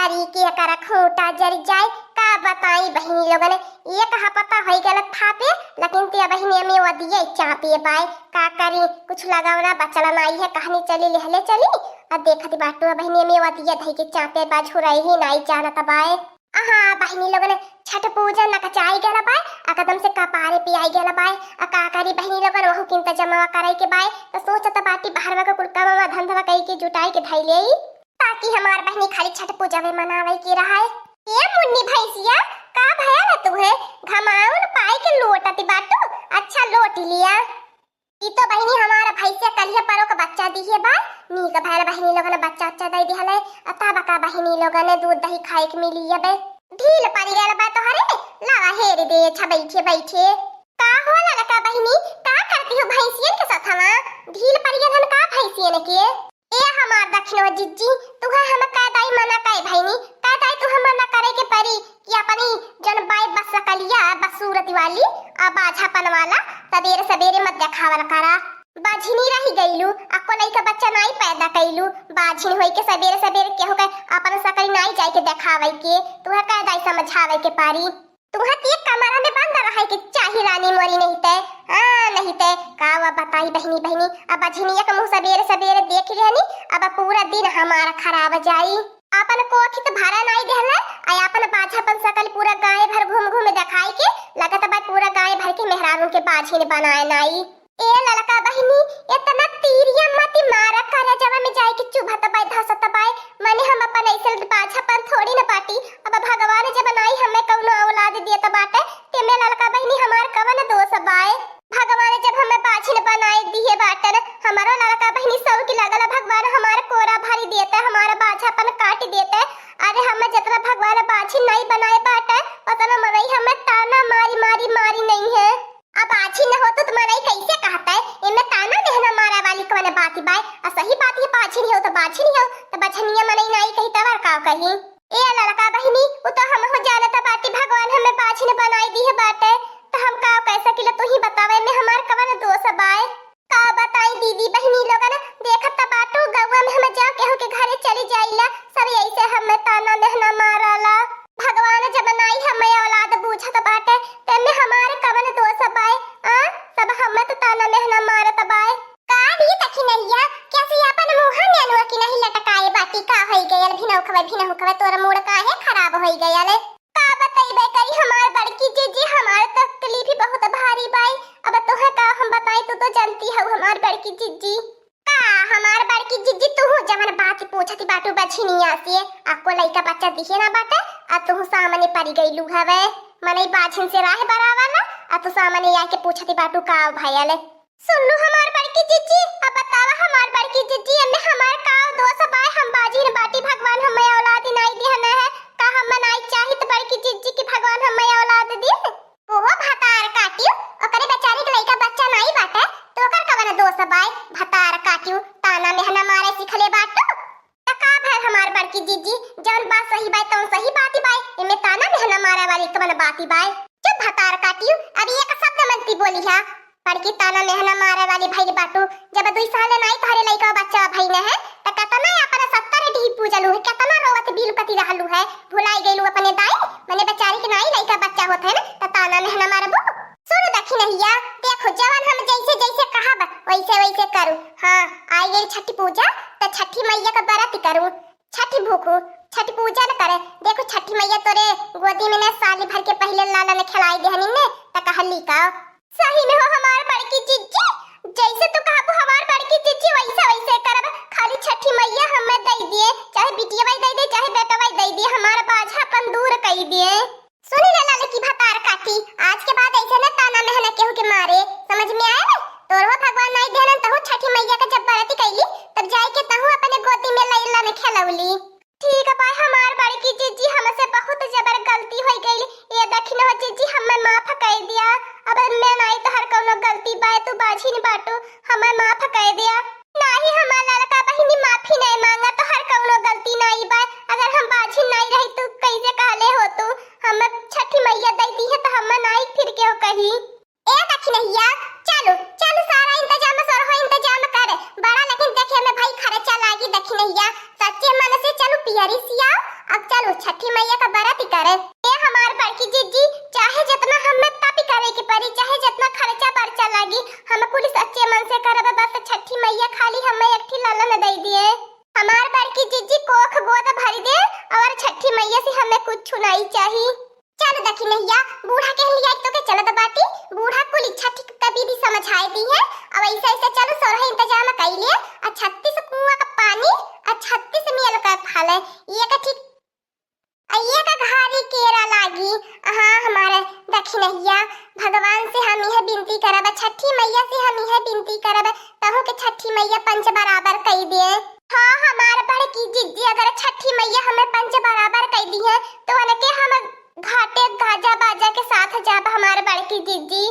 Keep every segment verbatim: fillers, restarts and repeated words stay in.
अरे के कर खूंटा जरि जाए, का बताई बहिनी लोगन, एक हपता होइ गल थापे, लेकिन ते बहिनी अमे वदिये चापे बाय, का करी, कुछ लगावना बचल नाई है, कहनी चली लेहले चली, आ देखत बाटू बहिनी अमे वदिये धई के चापे बा, झुरई ही नाई जानत बाय। अहा बहिनी लोगन, छठ पूजा नकचाई गल बाय, एकदम से कपारे पे आई गल बाय, आ का करी बहिनी लोगन, वहू के इंतजामवा करे के बाय, त सोचत बाटी बहरवा के कुल कामवा धंधवा कई के जुटाई के धई लेई। ताकि हमार बहिनी खाली छठ पूजा में मनावे के रहे। ए मुन्नी भैंसिया, का भयल है तुहे? घमाउन पाई के लोटत बाटू? अच्छा लोट लिया। ई तो बहिनी हमार भैंसिया कलिया परो के बच्चा दिहे बा। नीक भयल बहिनी लोगन बच्चा उच्चा दे दिहले। आ तब का बहिनी लोगन दूध दही खाए के मिली अबे। ढील पड़ गल बा तोहरे। लावा हेर दे अच्छा बैठे बैठे। का होला लका बहिनी, का करती हो भैंसियन के साथ हवा? ढील पड़ गल हन का भैंसियन के? ए हमार दखिनो जिज्जी, तुहे हम कै दाई मना कै भइनी, कै दाई तुहे मना करे के परी कि अपनी जौन बाई बस सकलिया, बस सूरत वाली, आ बाझापन वाला, सबेरे सबेरे मत देखावल करा। बाझिनी रहि गइलू, अक्को लइका बच्चा नाई पैदा कइलू, बाझिन होई के सबेरे सबेरे केहू के अपन सकली नाई जाई के देखावे के, तुहे कै दाई समझावे के परी। तुहत एक कमरा में बंद रहे के चाही रानी मोरी, नहीं ते, हाँ, नहीं ते, का वा बताई बहिनी, बहिनी, अब बझिनिया के मुँह सबेरे सबेरे देख लेहनी, अब पूरा दिन हमारा खराब जाई। अपन कोठी त भरा नाई देहले, आ अपन बाझापन सकल पूरा गाय भर घूम घूम देखाई के, लगत बा पूरा गाय भर के मेहरारू के बाझिन बनाए नाई। ए ललका बहिनी, एतना तीरिया मती मारा, करजवा में जाए के चुभत बाय, धसत बाय। माने हम अपन ऐसे बाझापन थोड़ी न बाटी। अब भगवान जब नाई हमें कौनो औलाद देत बाटे, तेमे ललका बहिनी हमार कवन दोष बाय? भगवान जब हमें बाझिन बनाए दिए बाटन, हमारो ललका बहिनी सौ की लगल, भगवान हमार कोरा भरी देते, हमार बाझापन काट देते। अरे हमें जितना भगवान बाझिन नहीं बनाए बाटे, उतना मनई हमें ताना मारी मारी मारी नहीं है। अब बाझिन न होतू त मनई कैसे कहतै? एमे ताना मेहना मारे वाली कवन बात बाय? आ सही बात है, बाझिन हो त बाझिन हो, त बझनिया मनई नाई कही तब और का कही? ए ललका बहिनी, उ तो हमहू जानत बाटी भगवान हमें बाझिन बनाई दिहे बाटे, त हम का कह सकिला, तू ही बतावे में हमार कवन दोष बाय? का बताई दीदी बहिनी लोगन, देखत त बाटू गौवा में हम जा केहू के घरे चली जाइला, सब ऐसे हमें ताना मेहना मारला। भगवान जब नाई हमें औलाद बूझत बाटे, तेमे हमार कवन दोष बाय? आ, सब हमें त ताना मेहना मारत बाय। का दी दखिनहिया, कैसे अपन मुँह नेनुआ की नहीं लटकाए बाटी, का होई गयल भिनहुकवे, भिनहुकवे तोर मूड काहे खराब होई गयल? का बतइबे करी हमार बड़की जिज्जी, हमार तकलीफ ही बहुत भारी बाय। अब तोहे का हम बताई, तू तो जानती हऊ हमार बड़की जिज्जी। का हमार बड़की जिज्जी, तू जवन बात पूछती बाटू बझिनिया से, अक्को लइका बच्चा दिहे ना बाटे, आ तू सामने पड़ी गइलू हवे। मनई बाझिन से राह बरावला, आ तू सामने आके पूछती बाटू का भयल। सुन लू हमार बड़की जिज्जी, अब बतावा हमार बड़की जिज्जी, एमे हमार का दोष बाय? हम बाझिन बाटी, भगवान हमें औलाद नाई दिहन है, का हम नाई चाहित बड़की जिज्जी कि भगवान हमें औलाद दी? ओहो भतार काटियो, ओकरे बेचारी के लइका बच्चा नाई बाटे, तो ओकर कवन दोष बाय? भतार काटियो, ताना मेहना मारे सिखले बाटू। त का भय हमार बड़की जिज्जी, जौन बात सही बाय, तौन सही बात ही बाय, एमे ताना मेहना मारे वाली कवन बात ही बाय? चुप भतार काटियो, अब एक शब्द मत बोलिहा। बड़की ताना मेहना मारे वाली भइल बाटू, जब दुई साल नाई तोहरे लइका बच्चा भइने है, त केतना अपन सत्तर डीह पूजलू है, केतना रोवत बिलकती रहलू है, भुलाई गइलू अपने दाई, मने बेचारी के नाई लइका बच्चा होत है ना, त ताना मेहना मारबू। सुन दखिनहिया, देखो जवन हम जैसे जैसे कहब, वैसे वैसे करू। हाँ, आई गई छठी पूजा, त छठी मैया का व्रत करू। छठी भूखू, छठी पूजा न करे। देखो छठी मैया तोरे गोदी में न साली भर के पहिले लालन खिलाई देहनी ने, त कहली का? सही में हो हमार बड़की जिज्जी, जैसे तू कहबू हमार बड़की जिज्जी वैसे वैसे करब। खाली छठी मैया हमें दे दिए, चाहे बिटिया दे दे, चाहे बेटा दे दिए, हमार बाझापन दूर कई दिए। सुनी ले ललकी भतार काटी, आज के बाद ऐसे न ताना मेहना केहू के मारे, समझ में आयल? तोरहो भगवान नाई देहलन, तहू छठी मैया के जब बरती कैली, तब जाए के तहू अपने गोदी में लैलन खेलौली। ठीक बाय हमार बड़की जिज्जी, हमसे बहुत जबर गलती होइ गइल। ये दखिन हो जिज्जी, हमें माफ कर दिया। अब मैं नाई तोहर कौनो गलती बाय, तू बाझिन बाटू, हमें माफ कर दिया। नाही हमार ललका बहिनी, माफी नहीं मांगा, तोहर कौनो गलती नहीं बा। अगर हम बाझिन नहीं रही, तू कैसे कहले हो तू? हम छठी मैया दे दी है, तो हम नहीं फिर के हो कही। ए दखिनहिया, चलू, चलू, सारा इंतजाम, सरहो इंतजाम कर। बड़ा लेकिन देखे में भाई खर्चा लागी दखिनहिया। सच्चे मन से चलू, पियरी सियाओ, अब चलू छठी मैया का बरत करे। ए हमार बड़की जिज्जी, चाहे जितना हमें तप करे के परी, चाहे जितना खर्चा बर्चा लागी, हम कुल सच्चे मन से करब, बस छठी मैया खाली हमें एक ठी ललन दे दिए। हमार बड़की जिज्जी कोख गोद भरी दे और छठी मैया से हमें कुछ नाई चाही। चल दखिनहिया, बूढ़ा के लिया तो के चलत बाटी, बूढ़ा कुल इच्छा ठीक कभी भी समझाए दी है। अब ऐसे ऐसे चल सोरह इंतजाम कई ले, आ छत्तीस कुआं का पानी, आ छत्तीस मियल का फल, ये का ठीक, आ ये का घारी केरा लागी। हाँ हमारे दखिनहिया, भगवान से हम यह विनती करब, छठी मैया से हम यह विनती करब, तहु के छठी मैया पंच बराबर कई दे। हाँ हमार बड़की जिज्जी, अगर छठी मैया हमें पंच बराबर कई दी है तो उनके हम घाटे गाजा बाजा के साथ जाब हमार बड़की जिज्जी।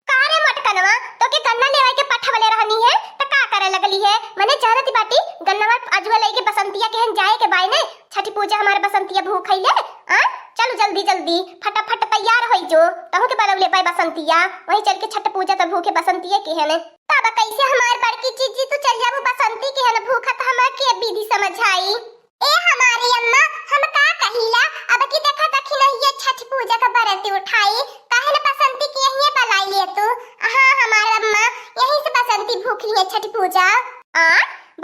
का रे मोटकनवा, तो के गन्ना लेवे के पठवले रहनी है, त का करे लगली है? मने जानती बाटी, गन्नवा अजुआ लेके बसंतिया केहन जाए के बाय ने, छठी पूजा हमार बसंतिया भूखैले। आ, चलू जल्दी जल्दी, फटाफट तैयार होई जो, तहु के बलौले बाय बसंतिया, वहीं चल के छठ पूजा त भूखे बसंतिया केहन। तब कैसे हमार बड़की जिज्जी तू चल जाबू बसंती केहन भूखत, हमें के विधि समझाई? ए हमारी अम्मा, हम का कहिला, अब की देखा दखिनहिया छठ पूजा का बरती उठाई, काहे न बसंती के यहीं बलाई ले तू। हाँ हमार अम्मा, यहीं से बसंती भूखी है छठ पूजा। आ,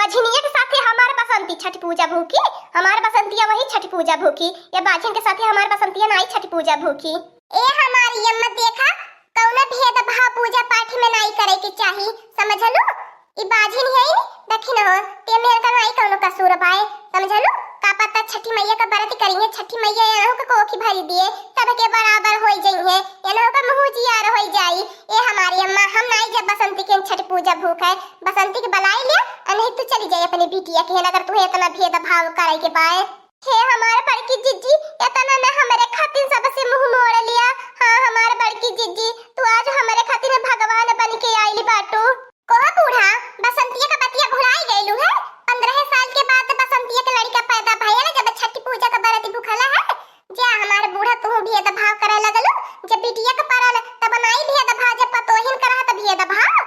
बझिनिया के साथे हमार बसंती छठ पूजा भूखी, हमार बसंतिया वही छठ पूजा भूखी, या बाझिन के साथे हमार बसंतिया नाई छठ पूजा भूखी। ए हमारी अम्मा देखा, कौनो भेदभाव पूजा पाठ में नाई करे के चाही, समझलू? ई बाझिन है, दखिन हो, ते में एनकर नाई कौनो कसूर बाय, समझलू? का पता छठी मैया का बरत करिहे, छठी मैया एनहु के कोखी भरी दिए, सबके बराबर होई जइहे, एनहु का मुँह जियार होई जाई। ए हमारी अम्मा, हम नाई जब बसंती के छठ पूजा भूख है, बसंती के बलाई ले, आ नहीं तू चली जाई अपनी बिटिया के, अगर तुहे इतना भेदभाव करे के बाय। हे हमार बड़की जिज्जी, इतना न हमरे खातिर सबसे मुँह मोड़ लिया। हाँ हमार बड़की जिज्जी, तू आज हमरे खातिर भगवान बन के आइल बाटू। कोह बूढ़ा, बसंतिया का बतिया भुलाई गइलू है? पन्द्रह साल के बाद बसंतिया के लड़का पैदा भयल, जब छठी पूजा का बरती भूखला है। जा हमार बूढ़ा, तू भेदभाव करे लगलू, जब बिटिया का परल तब नाई भेदभाव, जब पतोहिन का रहा तब भेदभाव।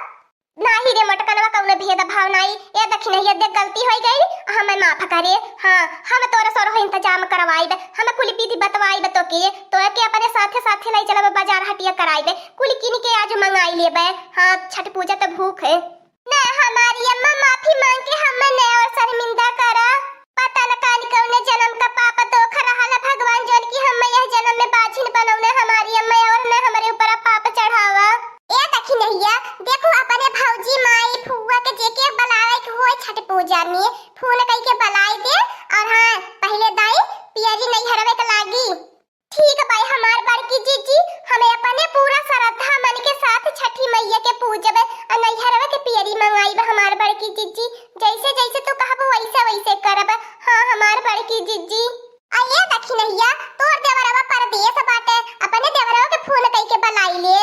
नाही रे मोटकनवा, कौनो भेदभाव नाही। ए दखिनहिया देख, गलती होई गई, हमें माफ करे। हाँ, हम तोरा सोरहो इंतजाम करवाइब, हम कुल विधि बतवाइब तोके, तोके अपने साथे साथे लाई चलब, बाजार हटिया कराइब, कुल किन के आज मंगाई लेबे। हाँ, छठ पूजा त भूख है। ना हमारी अम्मा, माफी मांग के हमें न और शर्मिंदा करा। पता न कानी कौने जन्म का पाप दोख रहल भगवान, जौन की हमें यह जन्म में बाझिन बनौले हमारी अम्मा, और न हमरे ऊपर पाप चढ़ावा। ए दखिनहिया, देखो अपने भौजी, माई, फुआ के जेके बलावे के होए छठ पूजा में, फोन कई के बलाई दे। और हाँ, पहले दाई पियरी नैहरवे के लागी। ठीक बाई हमार बड़की जिज्जी, हमें अपने पूरा श्रद्धा मन के साथ छठी मैया के पूजब, आ नैहरवे के पियरी मंगाइब हमार बड़की जिज्जी, जैसे जैसे तू कहबू वैसे वैसे करब। हाँ हमार बड़की जिज्जी। आ ये दखिनहिया, तोर देवरवा परदेस बाटे, अपने देवरवा के फोन कई के बलाई ले।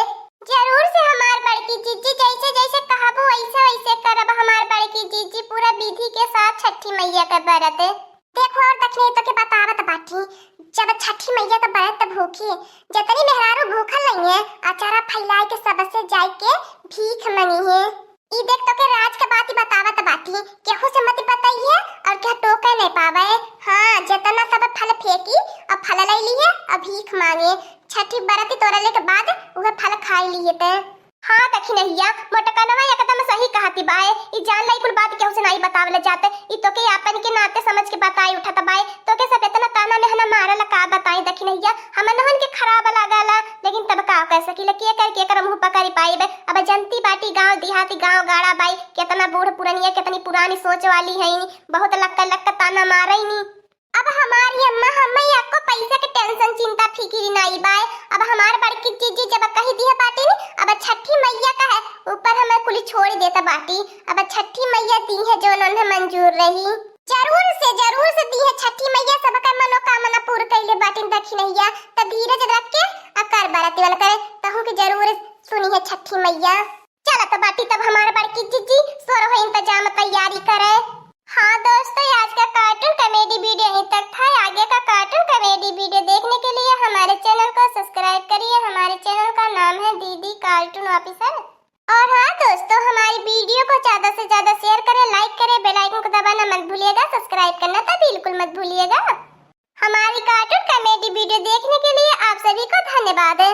जरूर से हमार बड़की जिज्जी, जैसे जैसे कहबू वैसे वैसे करब हमार बड़की जिज्जी, पूरा विधि के साथ छठी मैया के बरत। देखो और दखिनही तोके बतावत बाटी, जब छठी मैया के बरत भूखी, जतनी मेहरारू भूखल नहीं है, अचारा फैलाए के सबसे जाए के भीख मंगी है। ई देख तोके राज के बात ही बतावत बाटी, केहू से मत बताइए और केहू टोके नहीं पावे। हाँ, जितना सब फल फेंकी और फल ले लिए और भीख मांगे। छठी बरती तोड़ले के बाद उहे फल खाई लिए ते। हाँ दखिनहिया, मोटकनवा एकदम सही कहती बाए। ई जान लाई कुल बात केहू से नहीं बतावले जाते। ई तोके आपन के नाते समझ के बताई उठत बाए। तोके सब इतना ताना मेहना मारल का बताई दखिनहिया, हमनहन के खराब लागला, लेकिन तब का कह सकीला, के कर के कर मुँह पकड़ी पाइबे। अब जनती बाटी गाँव देहाती गाँव गाड़ा बाई, केतना बूढ़ पुरनिया, केतनी पुरानी सोच वाली है, बहुत लक्का लक्का ताना मारैनी। अब हमारी अम्मा, हमें आपको पैसा के tension, चिंता, फिकिर नाई बाय। अब हमार बड़की जिज्जी जब कही दिए बाटी नी, अब छठी मैया का है ऊपर हमें कुल छोड़ देता बाटी। अब छठी मैया दी है जो उन्हें मंजूर रही, जरूर से, जरूर से दी है छठी मैया, सबका मनोकामना पूर्ण कैले बाटी दखिनहिया। त धीरज रख के आ कर बरती वाला करे, तहू के जरूर सुनी है छठी मैया। चलत बाटी तब हमार बड़की जिज्जी, सोरहो इंतजाम तैयारी करे। हाँ दोस्तों, आज का cartoon comedy video यहीं तक था। आगे का cartoon comedy video देखने के लिए हमारे channel को subscribe करिए। हमारे channel का नाम है दीदी Cartoon Officer। और हाँ दोस्तों, हमारी video को ज्यादा से ज्यादा share करें, like करें, bell icon को दबाना मत भूलिएगा, subscribe करना तो बिल्कुल मत भूलिएगा। बादे।